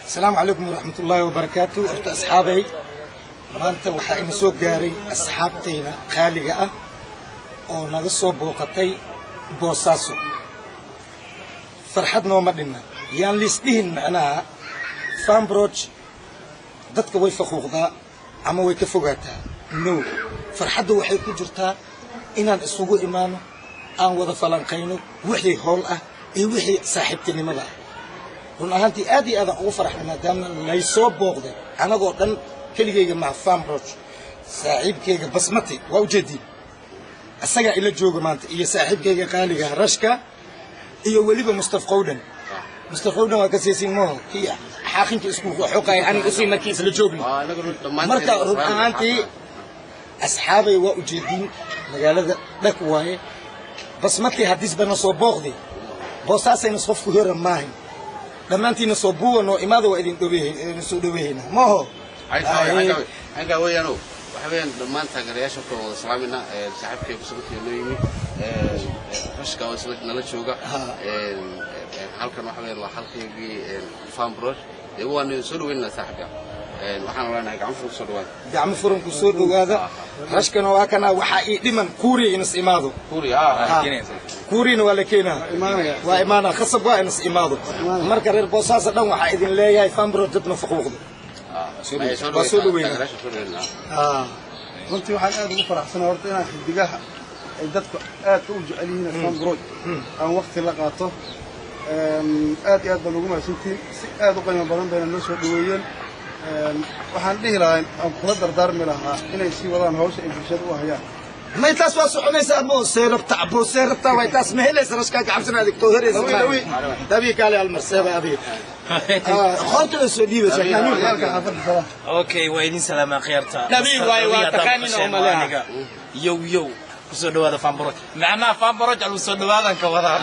Asalaamu calaykum waraxmatullaahi wabarakaatu. Horta asxaabay, maanta waxaa ina soo gaaray asxaabtayna qaaliga ah oo naga soo booqatay Boosaaso. Farxad nooma dhinna. Yaan liisdhihin macnaha Fambroj dadka way faquuqdaa ama way ka fogaataa. No, farxadda waxay ku jirtaa inaan isugu imaano, aan wada falanqayno wixii howl ah iyo wixii saaxiibtinimada ah. Run ahaantii aad iyo aadaan ugu faraxnay maadaama laysoo booqday anagoo dhan. Keligayga maha Fambroj, saaxiibkayga Basmati waa ujeediin, isagaa ila jooga maanta, iyo saaxiibkayga qaaliga Rashka, iyo weliba Mustaf Qowdhan. Mustaf Qowdhan waa ka seesin maho, kii xaaqinka isku xoqaya aniga usii markii isla joogno. Marka run ahaantii asxaabay, waa ujeediin, magaalada dhag waaye. Basmati haddiisbana soo booqday, Boosaasaynas qofku hora maahin. Dhammaantiina soo buuwa noo imaada, waa idin idin soo dhoweehaynaa maho. Xaggaa weeyaano, waxa weeyaan dhammaan taageerayaasha kula wada salaamayna. Saaxiibkay Basmati noo yimi, Rashka oo isla nala jooga halkan, waxa weeyaan waa halkaygii Fambroj. Dee waanu soo dhaweynaa saaxiibka, waxaan leenahay gacmo furan kusoo dhawaada. Gacmo furan ku soo dhowaada. Rashkana waa kana. Waxaa ii dhiman Kuuriya inas imaado. Kuuriyana waa la keenaa, waa imaanaa, khasab waa inas imaado. Marka reer Boosaasa dhan waxaa idin leeyahay, Fambroj dadna faquuqda waa soo dhaweynaa. Runtii waxaan aad ugu faraxsanaa horta inaan xidigaha ay dadku aadka u jecel yihiin Fambroj aan waqti la qaato. Aad iyo aad baan ugu mahadsantihiin, si aad u qiimo badan bayna noo soo dhaweeyeen. Waxaan dhihi lahaa, aan kula dardaarmi lahaa inay sii wadaan hawsha ay bulshada u hayaan. May, taas waa soconaysaa mo. See rabta abo, see rabtaa way taas ma helaysa. Rashkaa gacabsana adigtoo heraysa dabii kaale almarseeba adiga qoorta la soo dhiibaysa. Okay, waa idin salaamaa khiyaarta. Dhabii waaye, waa taqaanin oo maleha. Yow yow, kusoo dhawaada Fambroj. Macnaha Fambroj alu soo dhawaadan ka wadaa.